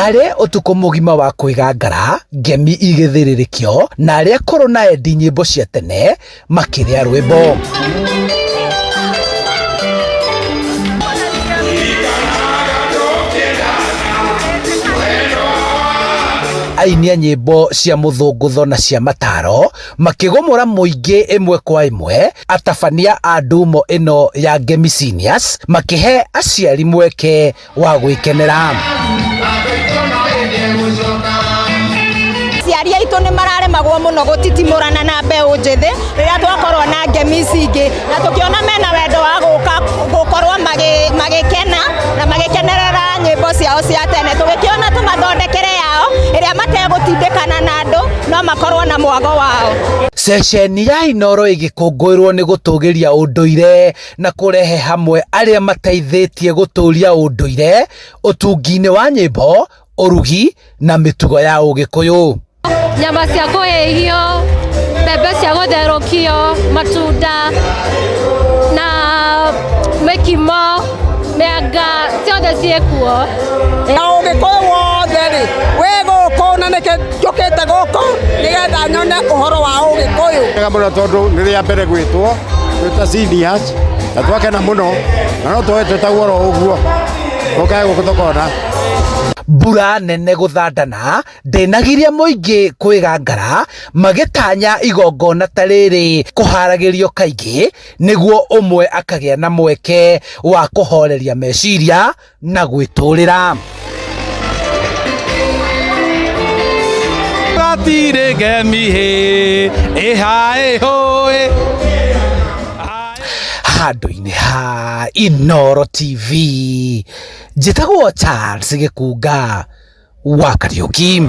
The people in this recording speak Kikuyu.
Warĩ ũtukũ mũgima wa kwĩgangara, ngemi igĩthĩrĩrĩkio, na arĩa akũrũ na endi nyĩmbo cia tene makĩrĩa rwĩmbo. Aini a nyĩmbo cia mũthũngũtho na cia mataro makĩgũmũra mũingĩ ĩmwe kwa ĩmwe, atabania a ndumo ĩno ya Ngemi Seniors makĩhe aciari mweke wa gwĩkenera. Aciari aitũ nĩ mararemagwo mũno gũtitimũrana na mbeũ njĩthĩ rĩrĩa twakorwo na ngemi ici ingĩ, na tũkĩona mena wendo wa gũka gũkorwo magĩkena na magĩkenerera nyĩmbo ciao cia tene, tũgĩkĩona tũmathondekere yao ĩrĩa mategũtindĩkana na andũ no makorwo na mwago wao. Ceceni ya Inooro ĩgĩkũngũĩrwo nĩ gũtũgĩria ũndũire na kũrehe hamwe arĩa mateithĩtie gũtũria ũndũire ũtungi-inĩ wa nyĩmbo, ũrugi na mĩtugo ya Ũgĩkũyũ. Nyama cia kũhĩhio, mbembe cia gũtherũkio, matunda na mĩkimo, mĩanga, ciothe ciĩkuo. Na Ũgĩkũyũ wothe rĩ, wĩ gũkũ na nĩkĩ njũkĩte gũkũ nĩgetha nyone ũhoro wa Ũgĩkũyũ. Wega mũno tondũ nĩ rĩa mbere gwĩtwo twĩ ta seniors na twakena mũno na no twoe twĩtagwo oro ũguo tũkae gũkũ tũkona. Mbura nene gũthandana ndĩnagiria mũingĩ kwĩgangara magĩtanya igongona ta rĩrĩ kũharagĩrio kaingĩ nĩguo ũmwe akagĩa na mweke wa kũhoreria meciria na gwĩtũrĩra. Gatirĩ ngemi hĩ ĩha ĩhũĩ. Handũ-inĩ ha Inooro TV, njĩtagwo Charles Gĩkunga wa Kariũki.